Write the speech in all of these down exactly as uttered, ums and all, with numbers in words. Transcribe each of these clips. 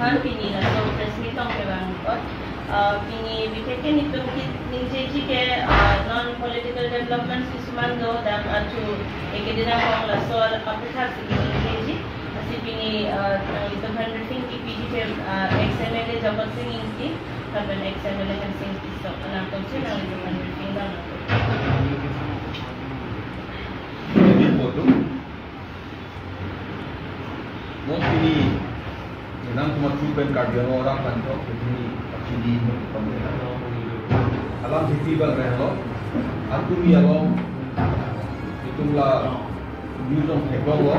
Kan pini laso press meet along kevang apot, ah, pini bikheke netum ke ningjeji ke, ah, non political developments kisuman do, dak arju ekedina kong laso aphuthak si ningjeji. Lasi pini, ah, nanglitum aphan briefing kepiji ke, ah, ex M L A Jagat Sing Engti, lapen ex M L A Hensing Tisso, nangtum si nanglitum aphan briefing dam. Photo. Non pini nangtum atum pen Karbi Anglong arat kanto pini pachini mo pamela. Alam siti bang rehlo. Atumi along itum la news along theklonglo.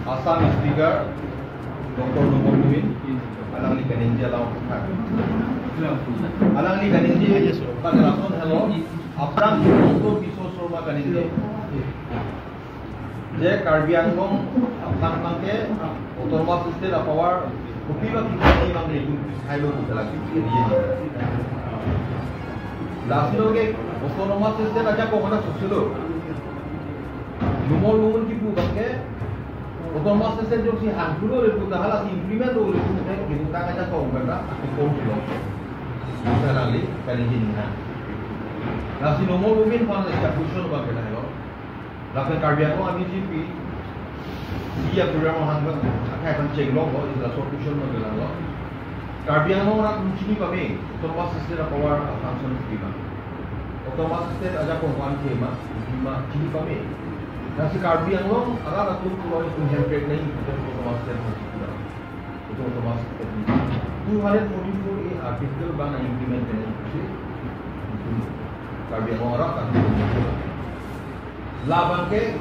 Assam Speaker Doctor Numal Momin alangli kaningje alam aphuthak. Alangli kaningje pen lason helo. Aphrang Himanta Biswa Sarma kaningje. Je Karbi Anglong aphan abangke autonomous state a-power kopi ba kikari abang le itum hai lo pu lagi. Lasi lo ke autonomous state ajakong mana sosilo. Numal Momin kipu abangke autonomous state jongsi hangkulo le pu ta hala si implement lo le pu ke kipu ta ajakong mana kikong silo. Alangli kaningje nang. Lasi Numal Momin aphan le question abangke lahelo. Lapen Karbi Anglong a-B J P, si ya program hang ba, akai aphan chenglo ko, isla solution ma gelanglo. Karbi Anglong arat chini pame, autonomous state a-power a-function si ma. Autonomous state ajakong ko-an ke ma, ma chini pame. Lasi Karbi Anglong arat atum pulo itum hemprek nai, itum autonomous state ma chini pame. Itum autonomous state. Two hundred forty-four A article abang nang implement kene. Itum Karbi Anglong arat kan. Labangke,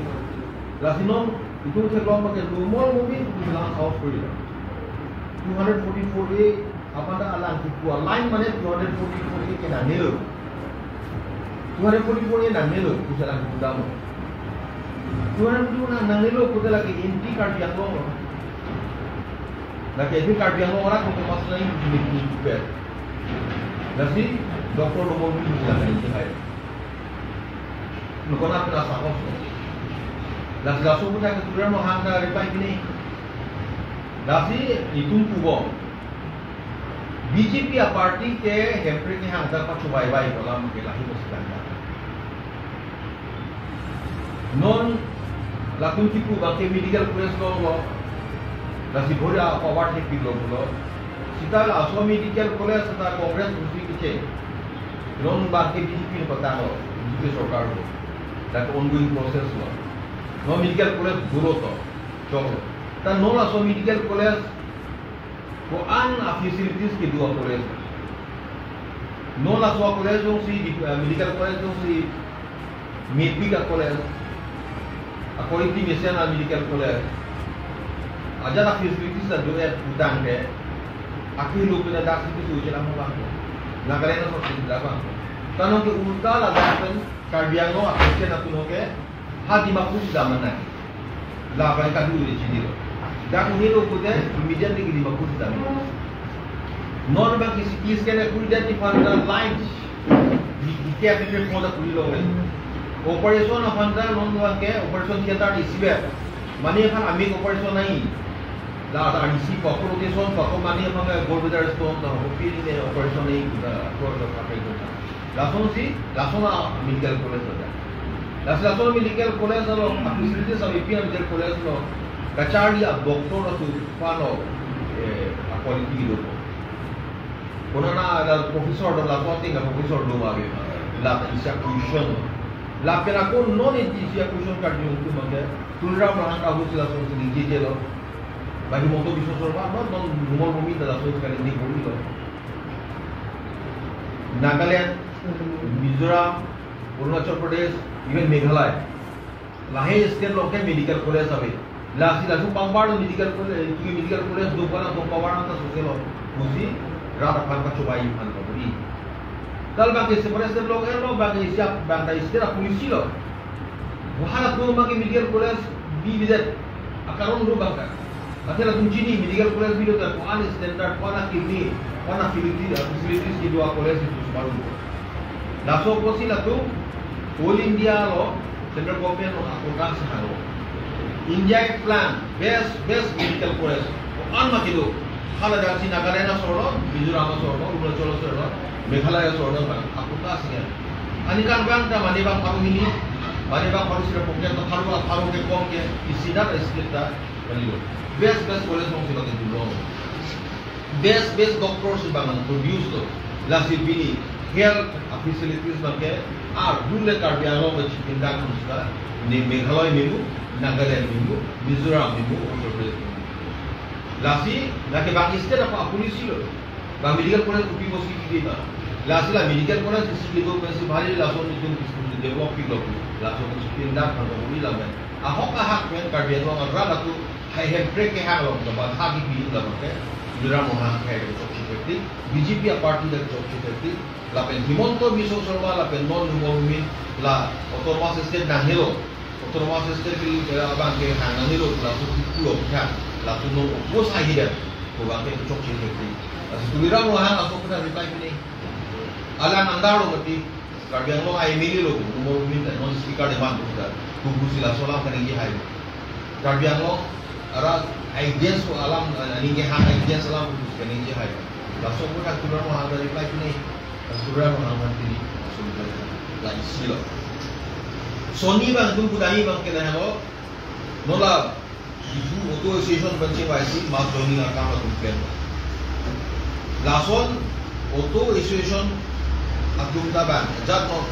lasi non itum theklong abangke Numal Momin itum lang house kori. Two hundred forty-four A aphan ta alang kipu a-line mane two hundred forty-four A ke nangnelo. Two hundred forty-four A nangnelo, pusi alang kipu dam. Two hundred forty-four A nangnelo, pusi lake anti Karbi Anglong lo. Lake anti Karbi Anglong arat ko mas lain pusi kipu pe. Lasi Doctor Numal Momin pusi lake anti hai. Nukona pela sahos. Lasi laso punya keturunan mo hang ta reply pini. Lasi itum pubom. B J P a-party ke hemprek kehang ta pachobei-bei ko alam ke lahi ko sedang ta. Non latum kipu abangke medical college longlo. Lasi bhori a-power thekpiklo pulo. Seta laso medical college ta Congress kursi kiche. Non abangke B J P ni patanglo, B J P sorkar lo. Dak ongoing process lo. Non medical college dolo to, choklo. Ta non laso medical college ko-an a-facilities kedo a-college. Non laso college jongsi, eh, medical college jongsi mepik a-college, a-quality mesen a-medical college, ajat a-facilities ta do-et putangte, akehelo pen dak si kisu chelang abang. Nagaland aso si labang. Ta non ke ulta ladak pen Karbi Anglong a-patient atum ke ha Dimapur si dam nang. Labang kadu le chinilo. Dak nilo pute immediately ke Dimapur si dam. Non abangke C T scan a-quality aphan ta line. Di, di ke aphi phe phoda kuri lo. Operation aphan ta non abangke operation theater di sibe. Mane aphan amik operation nai. La ta isi pako location pako mane aphan gallbladder stone ta ko pili ne operation nai ta ko ta pakai ko ta. Lasonsi, lason a-medical college lo ta. Lasi lason a-medical college lo, a-facilities a-B P M medical college lo. Kacharli a-doctor atum aphan lo, eh, a-quality lo. Konana la professor do, la sorting a-professor do ave. La ta isi a-question. Lapen ako non isi a-question karju tu mangke. Tuliram Ronghang ahu si lasonsi ningjeje lo. Bagi Himanta Biswa Sarma, non, non Numal Momin ta lasonsi kaningje kori lo. Nagaland, Mizoram, Arunachal Pradesh, even Meghalaya. Lahai state along ke medical college ave. Lasi laso pangbar lo medical college, medical college do pala do pangbar anta sose lo. Pusi rat aphan kachobei aphan kaburi. Tal bangke separate state along lo, bangke isi a, bangke state a-policy lo. Wahara tu bangke medical college bi bidet. Akaron do bangke. Ante latum chini medical college bilo ta ko-an standard, ko-an kidney, ko-an facility, facilities kedo a-college itu separu. Laso apotsi latum All India lo, central government lo, ako dak sehalo. India plan, best, best medical college. An ma kedo. Hala dasi Nagaland asor lo, Mizoram asor lo, Arunachal asor lo, Meghalaya asor lo, bang, aku ta singa. Aningkan bang ta mane bang paru hini, mane bang paru sira pokya ta paru, paru ke kom ke, isi dak isi ta, bang lo. Best, best college mong sila ke dulong. Best, best doctor si bang produce lo. Lasi pini health facilities bang ke, ah, rule Karbi Anglong bang chipindak mung sila, ne Meghalaya memu, Nagaland memu, Mizoram memu, Uttar Pradesh memu. Lasi, lake bang state apa polisi lo. Bang medical college kopi bosi kidi ma. Lasi la medical college isi kedo pensi bhari lason itum diskusi develop pik lo. Lason chipindak bang kebuli lamen. Ahok ahak pen Karbi Anglong arat atum hai hemprek kehang lo, laban hak ipi laban ke. Tuliram Ronghang hai kechokche thektik, B J P aparty dak kechokche thektik, lapen Himanta Biswa Sarma, lapen non Numal Momin, la autonomous state nanghelo. Autonomous state ke, eh, abang kehang nanghelo, laso pulo kehang, laso non oppose ahi dem. Ko bang ke kechokche thektik. Laso Tuliram Ronghang laso puna reply pine. Alang andar lo mati. Karbi Anglong M L A lo, Numal Momin ta non speaker de man buka, kubu sila solam kaningje hai. Karbi Anglong arat audience ko alam, eh, ningje hai audience alam kubu kaningje hai. Laso ko kan Tuliram Ronghang ta reply pine, Tuliram Ronghang kan pine, laso reply la isi lo. Sony bang tum kudai bang kena lo, nola Diphu Auto Association pen chingvai si mass joining akam atum klem. Lason Auto Association atum ta bang, jat non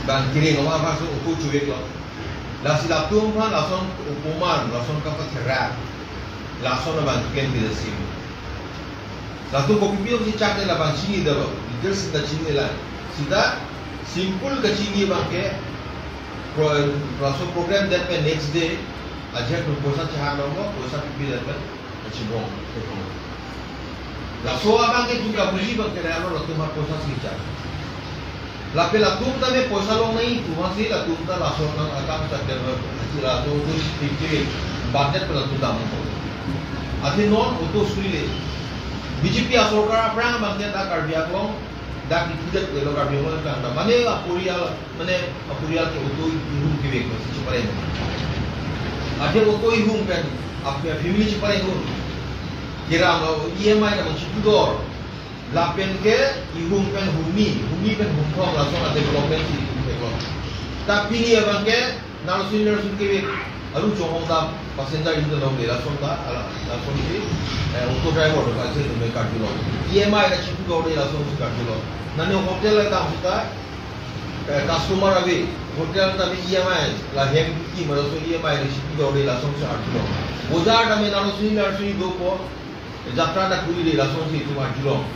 bang kereng ama bang so auto chuvek lo. Lasi latum aphan lason opuman, lason kapatherak, lason abang klem tidak sim. Latum kopi piyok si chak de labang chini dalo, details sita chini la. Sita simple kachini bang ke pro-, laso program det pen next day, ajak tu poisa chehang dong lo, poisa pipi det pen, kachibong, kachibong. Laso abang ke juga beli bang ke dalo latum ha poisa si chak. Lapen latum ta me poisa long nai, tu masi latum ta laso nang akam sa ke, hachi laso tu fifty budget pala tu dam ko. Athe non auto sui le. B J P asorkar aphrang bang ke ta Karbi Anglong dak di pudet ke lo Karbi Anglong kan ta. Mane aporial, mane aporial ke auto ihum kevek masi chepare. Athe auto ihum pen, apya family chepare hum. Kiram lo E M I na masi pudor. Lapen ke ihum pen humi, humi pen humthom lason a-development si ihum pen lo. Ta pini abang ke, narsun narsun kevek, aru chonghong ta passenger in the long de lason ta, ala, lason si, eh, auto driver ta si tum karjulo. E M I na chipu do de lason si karjulo. Nani hotel ta si ta, eh, customer ave, hotel ta me E M I, la hem ki ma lason E M I na chipu do de lason si karjulo. Bojar ta me narsun narsun dopo, jatra ta kuri de lason si itum arjulong.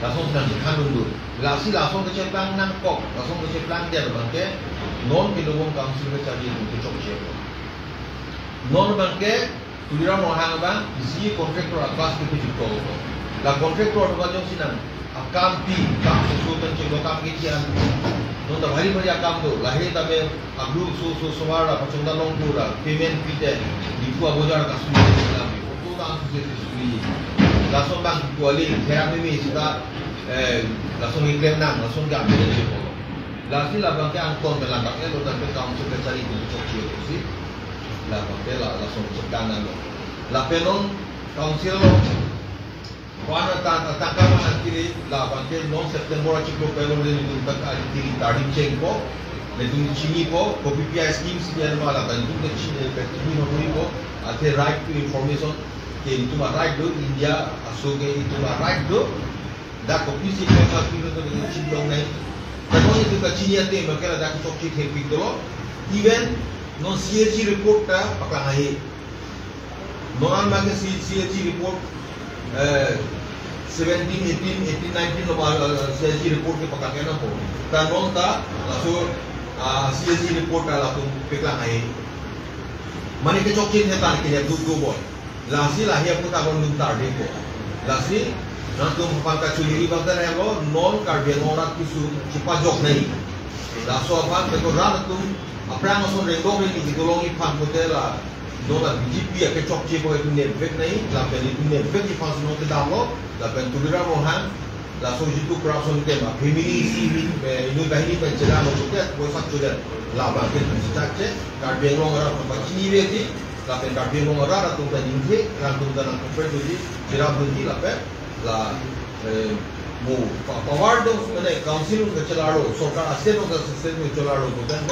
Lason si nangchekhan dun dun. Lasi lason kecheplang nangkok, lason kecheplang dia abang ke, non ke Lowong Council kacharli itum kechokche. Non abang ke, Tuliram Ronghang abang, isi contractor a-class ke kejut ko. La contractor abang jongsi nang, akam pi, kam susu kan chelo kam ke kian. Non ta bhari bhari akam do, lahei ta me, abru so so sowar la pachong ta long pura, payment pi te, Diphu abojar kasui te, auto ta suse sui. Lason bang kuali, thera me me sita, eh, lason iklem nang, lason gam me je ko. Lasi labang ke angton me langkak e lo dan ke council kachari ke chokche si. Labang ke la, lason chekdang nang lo. Lapen non council lo, wana ta, ta, tangka mana kiri, labang ke non September achiklo pelo le nelitum ta kiri tardim chengpo, nelitum chinipo, kopi pi a-scheme si dia ma labang nelitum ke chini, ke chini ma ko, athe right to information, ke itum a-right do, India aso ke itum a-right do, dak kopisi ke sa pino to nelitum chini long nai. Tapi itum kachini ate, makela dak chokche thepik dolo, even non C A G report ta paklang ahe. Non an ma ke C-, C A G report, eh, seventeen, eighteen, eighteen, nineteen lo ba, eh, C A G report ke paklang ke na po. Ta non ta, laso, ah, C A G report ta latum paklang ahe. Mane kechokche hetan ke ya du du boy. Lasi lahei apu ta bon dum tar de ko. Lasi, nangtum aphan kachuli bang ta na lo, non Karbi Anglong rat kisu chipajok nai. Laso aphan, beko rat atum, aphrang ason rengdok ri ni kitolong iphan kote la, non la B J P ake chokche ko itum nevek nai, lapen itum nevek iphan si non kedam lo, lapen Tuliram Ronghang, laso jitu corruption ke ma, family si hi, eh, inut bahini pen chela lo kote, poisa chudet, labang ke itum si chakche, Karbi Anglong rat pachini ve si, Lapen Karbi Anglong arat atum ta ningje, alangtum ta nangkokpet dunji, cherap dunji lapen la, eh, mo pa-, power do, mane council ke chelaro, sorkar a-state ke a-state chelaro, to kan,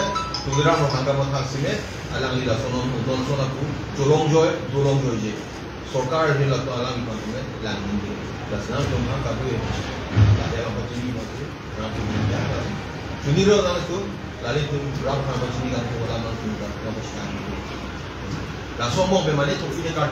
Tuliram Ronghang kamatha sime, alangli lason non, non son aku, cholongjoi, dolongjoije. Sorkar hila to alang ipan kume, lang ningje. Lason atum hang kabu e, la dia apa chini ma tu, rang tu dia apa. Chuniro lang tu, lali tu, rang apa chini kan tu, wala mang tu, kan apa chini. Lason mo be mane tu, ini kan